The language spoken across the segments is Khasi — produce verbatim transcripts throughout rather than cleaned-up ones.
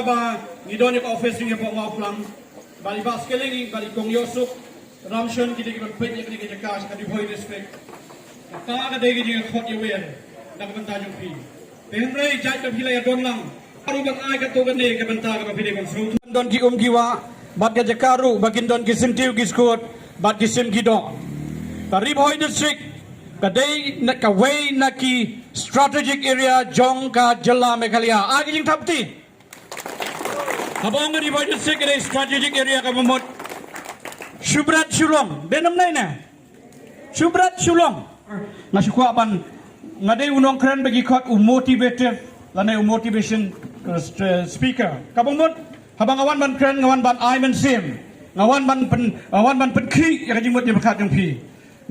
Ba ngi don ïa ka office jong ngi hapoh Mawphlang. Bad i Bah Skilling bad i Kong Ïohsuk Ramshon ki dei ki ban peit ïa kane ka jaka sha ka Ri Bhoi District. Kata ka dei ka jingkhot ïawer na ka bynta jong phi. Te hynrei jait ba phi la ïadon lang, ruh ban ai katto katne ka bynta kaba phi dei ban sngewthuh. Don ki um ki wah bad ka jaka ruh ba kin don ki syntiew ki skud bad ki sim ki doh. Ka Ri Bhoi District ka dei na kawei na ki strategic area jong ka jylla Meghalaya. Ai ka jingthap kti. Haba ong ka Ri Bhoi District ka dei strategic area kaba mut, shu bret shu long, dei namar ne? Shu bret shu long. Nga shu kwah ban, nga dei u nongkren ba ki khot u motivative lane u motivation, uh, st-, speaker. Kaba mut, haba nga wan ban kren, nga wan ban ai mynsiem, nga wan ban pyn, nga wan ban pynkhih ïa ka jingmut jingpyrkhat jong phi.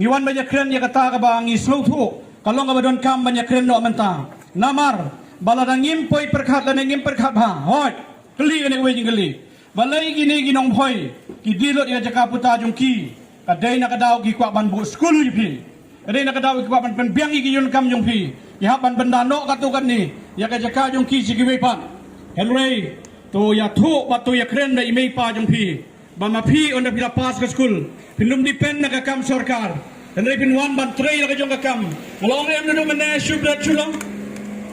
Ngi wan ban ïakren ïa kata kaba ngi sngewthuh ka long kaba donkam ban ïakren noh mynta. Namar ba lada ngim poi pyrkhat lane ngim pyrkhat bha, hooid, kylli kane kawei jingkylli. Balei kine ki nongbhoi ki die lut ïa ka jaka puta jong ki? Ka dei na ka daw ki kwah ban buh skul ïa phi. Ka dei na ka daw ki kwah ban pynbiang ïa ki ïingkam jong phi. Ki hap ban pynda noh katto katne ïa ka jaka jong ki sha kiwei pat. Hynrei to ïathuh bad to ïakren da i mei i pa jong phi. Ba ma phi ynda phi la pass ka skul, phin ym depend na ka kam sorkar. Hynrei phin wan ban trei la ka jong ka kam. Nga la ong em naduh mynne, shu bret shu long.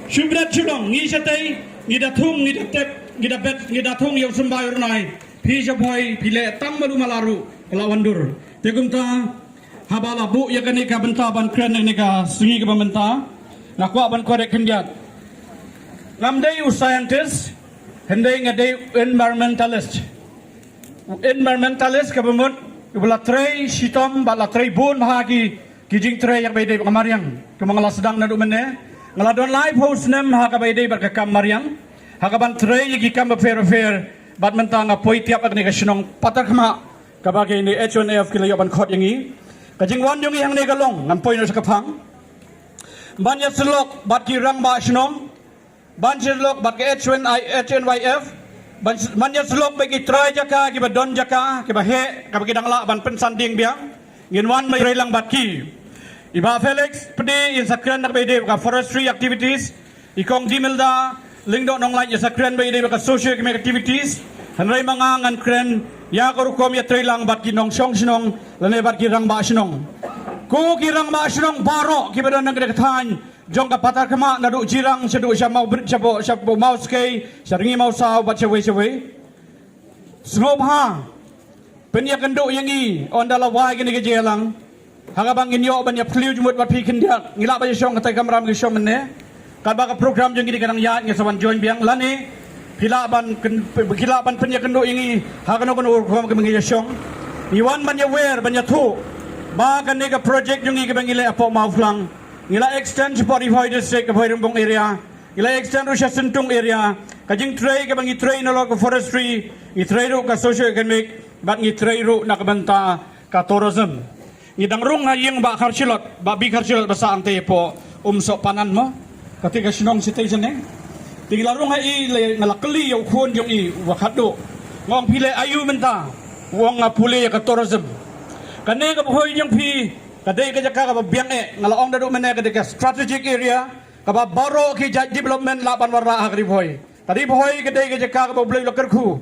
Shu bret shu long. Ngi shatei ngi da thung, ngi da tep, ngi da bet, ngi da thung ïa u symbai u rnai. Phi sha Bhoi phi leh tang malu mala ruh ka la wan dur. Te kumta, haba la buh ïa kane ka bynta ban kren ïa kane ka sngi kaba mynta, nga kwah ban kordor khyndiat. Ngam dei u scientist, hynrei nga dei u environmentalist. U environmentalist kaba mut uba la trei shitom bad la trei bun bha ki, ki jingtrei ïa kaba ïadei bad ka mariang. Kumba nga la sdang naduh mynne, nga la don laiphew snem ha kaba ïadei bad ka kam mariang, ha kaban trei ïa ki kam bapher bapher. Bad mynta nga poi tiap ha kane ka shnong Patharkhmah kaba kine H O N F ki la ïoh ban khot ïa ngi. Ka jingwan jong ngi hangne ka long, ngan poi noh sha ka phang, ban ïasyllok bad ki rangbah shnong, ban ïasyllok bad ka H N I, H N Y F, ban, ban ïasyllok bad ki trai jaka, kiba don jaka, kiba heh, kaba ki dang lah ban pynsan dieng biang. Ngin wan ban trei lang bad ki. I Bah Felix Pde yn sa kren na kaba ïadei bad ka forestry activities. I Kong Dimilda Lyngdoh Nonglait yn sa kren ba ïadei bad ka socio economic activities. Hynrei ma nga ngan kren ïa ka rukom ïatrei lang bad ki nongshong shnong lane bad ki rangbah shnong. Ko ki rangbah shnong baroh kiba don ha kane ka thaiñ jong ka Patharkhmah, naduh Jirang shaduh sha Mawbrit, shapoh, shapoh Mawskei, sha Rngiew Mawsaw bad shawei shawei. Sngewbha pynïakynduh ïa ngi ynda la wai kane ka jingïalang. Ha kaba ngin ïoh ban ïaphylliew jingmut bad phi khyndiat. Ngi lah ban ïashong ha katai ka kamra, ngi shong mynne. Katba ka program jong ngi ka dang ïaid, ngi sa wan join biang lane phi lah ban kyn-, phi lah ban pynïakynduh ïa ngi ha kano kano ka rukom kaba ngi ïashong. Ngi wan ban ïawer, ban ïathuh ba kane ka project jong ngi kaba ngi leh hapoh Mawphlang, ngi la extend shapoh Ri Bhoi District, ka Bhoirymbong area. Ngi la extend ruh sha Syntung area. Ka jingtrei kaba ngi trei nalor ka forestry, ngi trei ruh ka socio economic, bad ngi trei ruh na ka bynta ka tourism. Ngi dang rung ha ïing Bah Kharshilot, Bah B Kharshilot ba sah hangtei hapoh Umsohpanan mo. Kata ka shnong shatei shane. Te ngi la rung ha i, la, nga la kylli ïa u khun jong i uba khatduh. Nga ong, phi leh aiu mynta? U ong, nga pule ïa ka tourism. Kane ka Bhoi jong phi ka dei ka jaka kaba biang eh, nga la ong naduh mynne, ka dei ka strategic area. Kaba baroh ki jait development lah ban wanrah ha ka Ri Bhoi. Ka Ri Bhoi ka dei ka jaka kaba U Blei u la kyrkhu.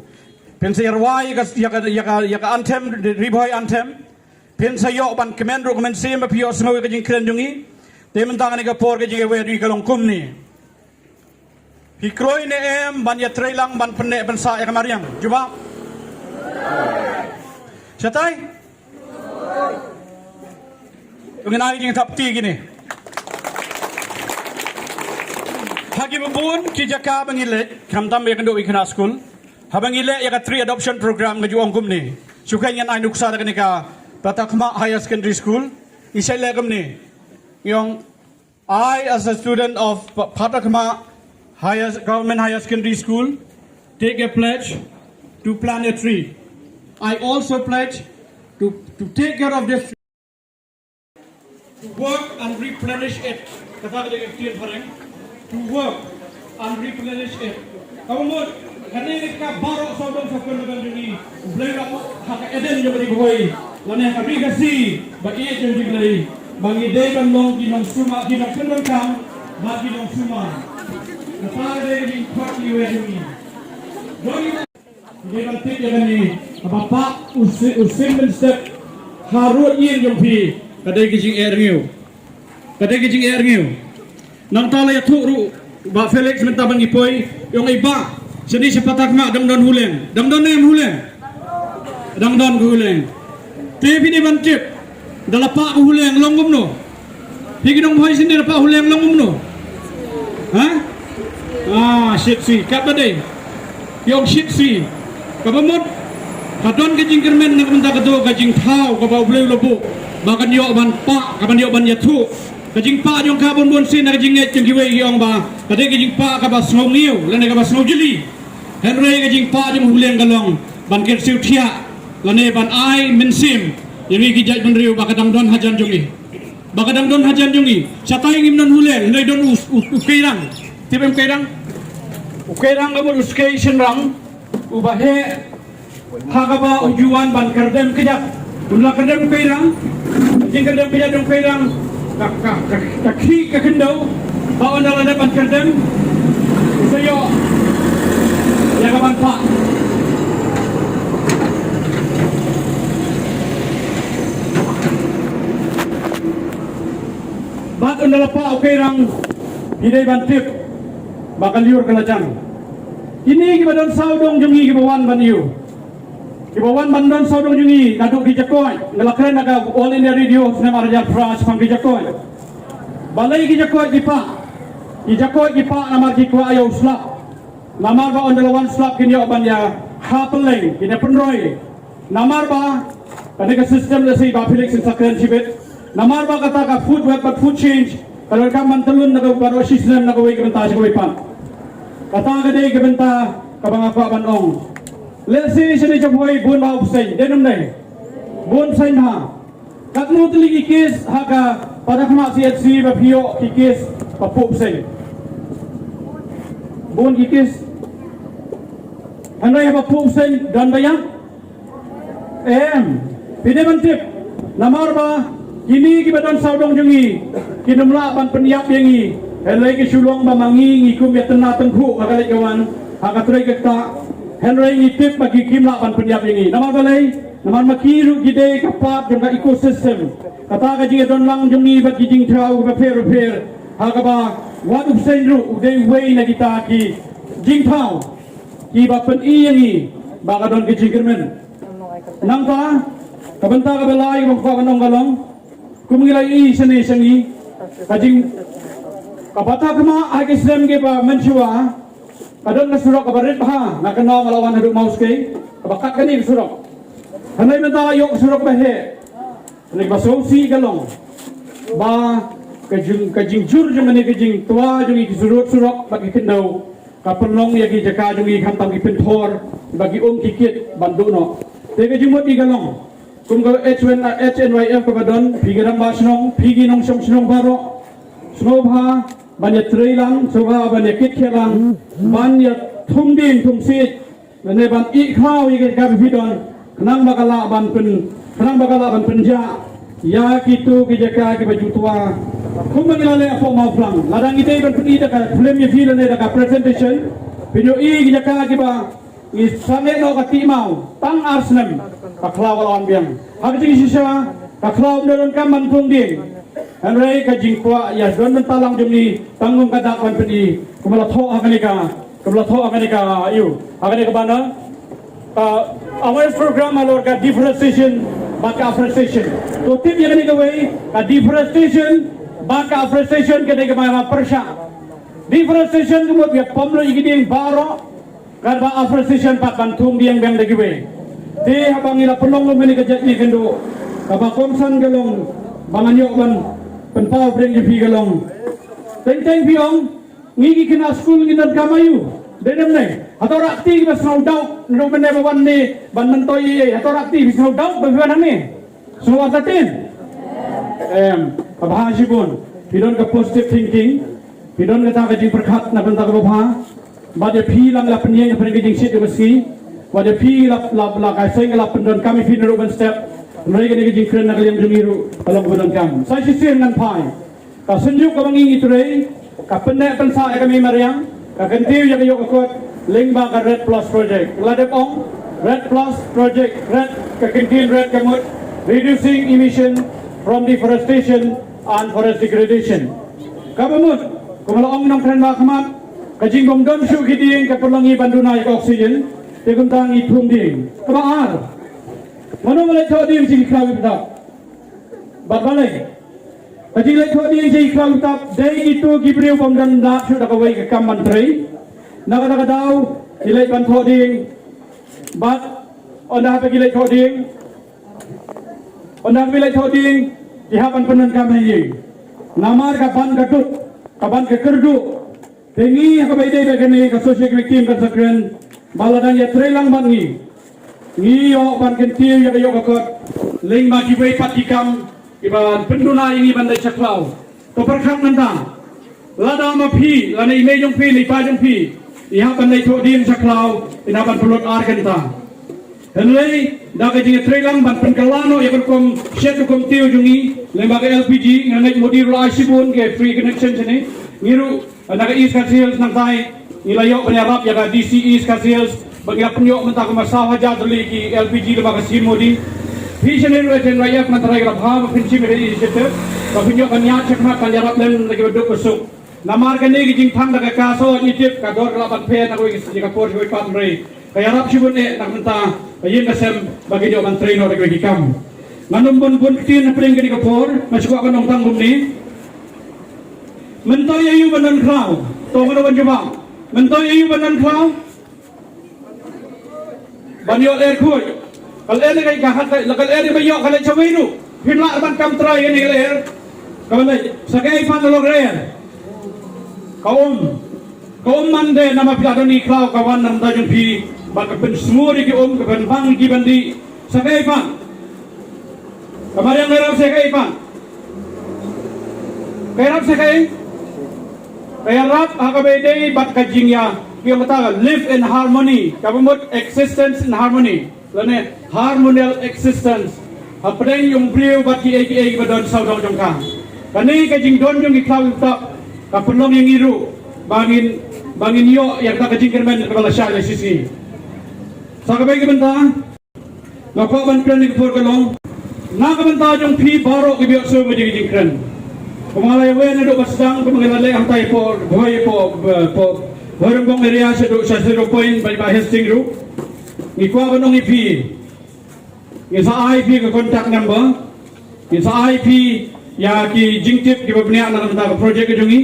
Phin sa ïa rwai ïa ka, ïa ka, ïa ka, ïa ka anthem, Ri Bhoi anthem. Phin sa ïoh ban kmen ruh ka mynsiem ba phi ïohsngew ïa ka jingkren jong ngi. Te mynta kane ka por ka jingïawer jong ngi ka long kumne. Phi kloi ne em ban ïatrei lang ban pynneh pynsah ïa ka mariang? Jubab. Shatai? Ngin ai jingthap kti kine. Ha kiba bun ki jaka ba ngi leit, khamtam ba ïakynduh ïa ki khynnah skul. Haba ngi leh ïa ka tree adoption program, nga ju ong kumne. Shu kheiñ ngan ai nuksa da kane ka Patharkhmah Higher Secondary School. Ngi shait leh kumne. Ngi ong, I, as a student of Pa-, Patharkhmah Higher, Government Higher Secondary School, take a pledge to plant a tree. I also pledge to, to take care of this tree, to work and replenish it. Kata ka dei ka ktien phareng. To work and replenish it. Kaba mut, kane ka baroh sawdong sawkun ba don jong ngi, U Blei u la buh ha ka Eden jong ka Ri Bhoi, lane ha ka Ri Khasi ba ïeit jong U Blei, ba ngi dei ban long ki nongsumar, ki nongpyndonkam bad ki nongsumar. Kata ka dei ka jingkhot ïawer jong ngi. Ngi ban tip ïa kane, haba pah u si-, u sim mynstep ha rud ïing jong phi, ka dei ka jingeh rngiew. Ka dei ka jingeh rngiew. Nangta la ïathuh ruh Bah Felix mynta ban ngi poi, ong i Bah, shane sha Patakhmah dang don huleng. Dang don ne em huleng? Dang don ka huleng. Te phi dei ban tip, da la pah ka huleng long kumno? Phi ki nong Bhoi shin, da la pah huleng long kumno? Ha? Ah, shit si, katba dei. Ki ong shit si. Kaba mut, ka don ka jingkyrmen na ka bynta kato ka jingthaw kaba U Blei u la buh, ba kan ïoh ban pah, ka ban ïoh ban ïathuh. Ka jingpah jong ka bun bun sien na ka jingngeit jong kiwei ki ong ba ka dei ka jingpah kaba sngewngiew lane kaba sngewjylliew. Hynrei ka jingpah jong u huleng ka long ban kyrsiew thiah lane ban ai mynsiem ïa ngi ki jaitbynriew ba ka dang don hajan jong ngi. Ba ka dang don hajan jong ngi. Shatai ngim don huleng, hynrei don u, u, u Keirang. Tip em Keirang? U Keirang ka mut u skei shynrang uba heh ha kaba u ju wan ban kyrdem kjat. Un la kyrdem u Keirang, jingkyrdem kjat jong u Keirang, ka, ka, ka, ka khih ka khyndew, ba ynda la dep ban kyrdem, u sa ïoh ïa ka ban pah. Bad ynda la pah u Keirang, phi dei ban tip ba ka lyiur ka la jan. Kine kiba don sawdong jong ngi kiba wan ban ïoh, kiba wan ban don sawdong jong ngi, naduh ki jakoit, nga la kren ha ka All India Radio snem ar hajar phra shaphang ki jakoit. Balei ki jakoit ki pah? Ki jakoit ki pah namar ki kwah ïa u slap. Namar ba ynda la wan slap kin ïoh ban ïa ha pylleng, kin ïa pynroi. Namar ba kane ka system lehse Bah Felix in sa kren shibit. Namar ba kata ka food web bad food change ka donkam ban tyllun na ka baroh shi snem na kawei ka bynta sha kawei pat. Kata ka dei ka bynta kaba nga kwah ban ong. Lehse shane jong phi bun bha u bseiñ, dei ne ym dei? Bun bseiñ bha. Katno tylli ki case ha ka Patakhmah C H C ba phi ïoh ki case ba phuh bseiñ? Bun ki case. Hynrei haba phuh bseiñ don ba ïap? Em. Phi dei ban tip. Namar ba kine kiba don sawdong jong ngi kin ym lah ban pynïap ïa ngi. Hynrei ki shu long ba ma ngi ngi kum ïa tynna tyngkhuh ha ka leit ka wan, ha ka trei ka ktah. Hynrei ngi tip ba ki kim lah ban pynïap ïa ngi. Namar balei? Namar ma ki ruh ki dei ka part jong ka ecosystem. Kata ka jingïadon lang jong ngi bad ki jingthaw kiba pher bapher, ha kaba wat u bseiñ ruh u dei uwei na kita ki jingthaw kiba pyni ïa ngi ba ka don ka jingkyrmen. Nangta ka bynta kaba lai kaba kwah ban ong ka long, kum ngi la ïohi shane sha ngi, ka jing, ka Patakhmah ha ki snem kiba mynshuwa ka don ka surok kaba rit bha, nga kynmaw nga la wan haduh Mawskei, kaba kat kane ka surok. Hynrei mynta ïoh ka surok ba heh. Hynrei kaba sngewsih ka long ba ka jing, ka jingjur jong kane ka jingtwa jong ngi ki surok surok bad ki khyndew ka pynlong ïa ki jaka jong ngi khamtam ki pynthor bad ki um ki kit ban duh noh. Te ka jingmut ngi ka long, kum ka H N Y F kaba don, phi ki rangbah shnong, phi ki nongshong shnong baroh, sngewbha ban ïa trei lang, sngewbha ban ïa kit khia lang, ban ïa thung dieng thung siej, lane ban ïeh khlaw ïa ki jaka ba phi don, khnang ba ka lah ban pyn, khnang ba ka lah ban pynjah ïa kito ki jaka kiba ju twa. Kumba ngi la leh hapoh Mawphlang, lada ngi dei ban pyni da ka film ïa phi lane da ka presentation, phin ïohi ki jaka kiba ngi sangeh noh ka tih maw tang ar snem, ka khlaw ka la wan biang. Ha ka jingshisha ka khlaw ym donkam ban thung dieng. Hynrei ka jingkwah ïa don bynta lang jong ngi tang kum ka dak ban pyni, kumba la thoh ha kane ka, kumba la thoh ha kane ka, ïa u, ha kane ka banner. Ka awareness program halor ka deforestation bad ka afforestation. To tip ïa kane kawei, ka deforestation bad ka afforestation ka dei kaba pyrshah. Deforestation ka mut ïa pom lut ïa ki dieng baroh, katba afforestation pat ban thung dieng biang da kiwei. Te haba ngi la pynlong lem ïa kane ka jait ne kynduh, kaba kongsan ka long ba ngan ïoh ban pynpaw pdeng ïa phi ka long. Teng teng phi ong, ngi ki khynnah skul ngin donkam aïu? Dei ne ym dei? Hato rah kti kiba sngewdawk, ndu mynne ba wan ne ban myntoi ei ei, hato rah kti phi sngewdawk ba phi wan hangne? Sngewbha artatien? Em, kaba bha shibun. Phi don ka positive thinking. Phi don kata ka jingpyrkhat na bynta kaba bha. Bad ïa phi la, la pynïeng pyrshah ka jingshit kaba sngi. Bad ïa phi la, la, la ka seng la pyndonkam ïa phi na ruh ban step. Hynrei kane ka jingkren na ka liang jong ngi ruh ka long kaba donkam. Sa shisien ngan phai. Ka synjuk kaba ngi ngi trei, ka pynneh pynsah ïa ka mei mariang, ka kyntiew ïa ka ïoh ka kot, Lyngba ka REDD Plus Project. La dep ong, REDD Plus Project, REDD, ka kyntien REDD ka mut Reducing Emission from Deforestation and Forest Degradation. Kaba mut, kumba la ong nongkren ba khmat, ka jingbym don shuh ki dieng ka pynlong ngi ban duna ïa ka oxygen, te kumta ngi thung dieng. Kaba ar, mano ba la thoh dieng sha ki khlaw ki btap? Bad balei? Ka jingleit thoh dieng sha ki khlaw ki btap, dei kito ki briew bym don lad shuh da kawei ka kam ban trei. Na kata ka daw, ki leit ban thoh dieng. Bad ynda haba ki leit thoh dieng, ynda haba ki leit thoh dieng, ki hap ban pyndonkam ha ïing. Namar ka ban ka duk, ka ban ka kyrduh. Te ngi ha kaba ïadei bad kane ka Social Economic Team kan sa kren ba lada ngi ïatrei lang bad ngi, ngi ïoh ban kyntiew ïa ka ïoh ka kot lyngba kiwei pat ki kam kiban pynduna ïa ngi ban leit sha khlaw. To pyrkhat mynta, lada ma phi lane i mei jong phi ne i pa jong phi i hap ban leit thoh dieng sha khlaw, i hap ban pynlut ar kynta. Hynrei da ka jingïatreilang ban pynkylla noh ïa ka rukom shet rukom tiew jong ngi lyngba ka L P G, nga ngeit Modi ruh la ai shibun ki free connection shane. Ngi ruh na ka East Khasi Hills nangtai ngi la ïoh ban ïarap ïa ka D C East Khasi Hills ba ngi la pynïoh mynta kumba saw hajar tylli ki L P G lyngba ka scheme Modi. Phi shane ruh, N R I F, nga tharai ka la bha ba phin shim ïa ka initiative ba phin ïoh ban ïaid shakhmat ban ïarap lem na kiba duk ba suk. Namar kane ka jingthang da ka Kaso Egypt ka dor ka la ban pher na kawei ka por sha kawei pat, hynrei ka ïarap shibun eh na ka bynta ka ïing ka sem ba kin ïoh ban trei noh da kawei ki kam. Ngan ym bun bun ktien hapdeng kane ka por, nga shu kwah ban ong tang kumne. Mynta ïa u ban don khlaw, to ngano ban jubab. Mynta ïa u ban don khlaw. Ban ïoh lyer khuid. Ka lyer ka, ka hat ka, la ka lyer ba ïoh ka leit shawei ruh. Phin lah ban kam trai ïa kane ka lyer. Ka ban leit sa kaei pat, la lok lyer. Ka um. Ka um man de namar phi la don i khlaw ka wan na bynta jong phi. Bad ka pynsngur ïa ki um, ka pynbang ïa ki ban dih. Sa kaei pat. Ka mariang ka ïarap sa kaei pat. Ka ïarap sa kaei. Ka ïarap ha kaba ïadei bad ka jingïa, ki ong kata ka live in harmony, kaba mut existence in harmony, lane harmonial existence hapdeng jong u briew bad kiei kiei kiba don sawdong jong ka. Kane ka jingdon jong ki khlaw ki btap ka pynlong ïa ngi ruh ba ngin, ba ngin ïoh ïa kata ka jingkyrmen kaba lashai lashisngi. Sa kawei ka bynta nga kwah ban kren ïa ka por ka long na ka bynta jong phi baroh kiba ïohsngew ïa ka jingkren. Kumba nga la ïa wan naduh ba sdang, kumba nga la leh hangtai hapoh Bhoi, hapoh, hapoh Bhoirymbong area, shaduh sha Zero Point bad Bah Hastings ruh. Ngi kwah ban ong ïa phi, ngin sa ai phi ka contact number, ngin sa ai phi ïa ki jingtip kiba bniah na ka bynta ka project ka jong ngi.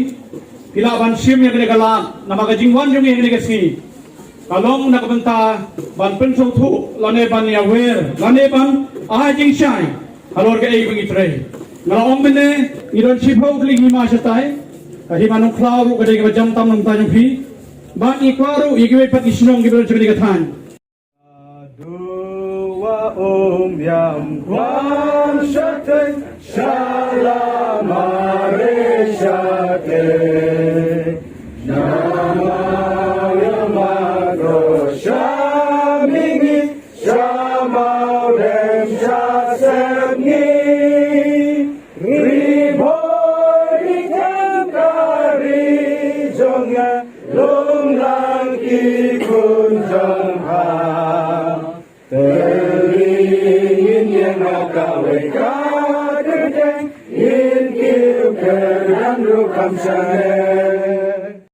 Phi lah ban shim ïa kane ka lad namar ka jingwan jong ngi ha kane ka sngi ka long na ka bynta ban pynsngewthuh lane ban ïawer lane ban ai jingshai halor kaei ba ngi trei. Nga la ong mynne ngi don shiphew tylli ki hima shatai. Ka Hima Nongkhlaw ruh ka dei kaba jam tam na ka bynta jong phi. Bad ngi kwah ruh ïa kiwei pat ki shnong kiba don sha kane ka thaiñ. Dua um yam kwan shateng, shala mare shateng. Shamau yam adro shamingi, shamau dem shasep ngi. Ri Bhoi ri khem ka ri jong nga, lum lang ki khun jong nga. Te ri ngin ïeng ha kawei ka kyrteng, ngin kiew kyrdan ruh kham shane.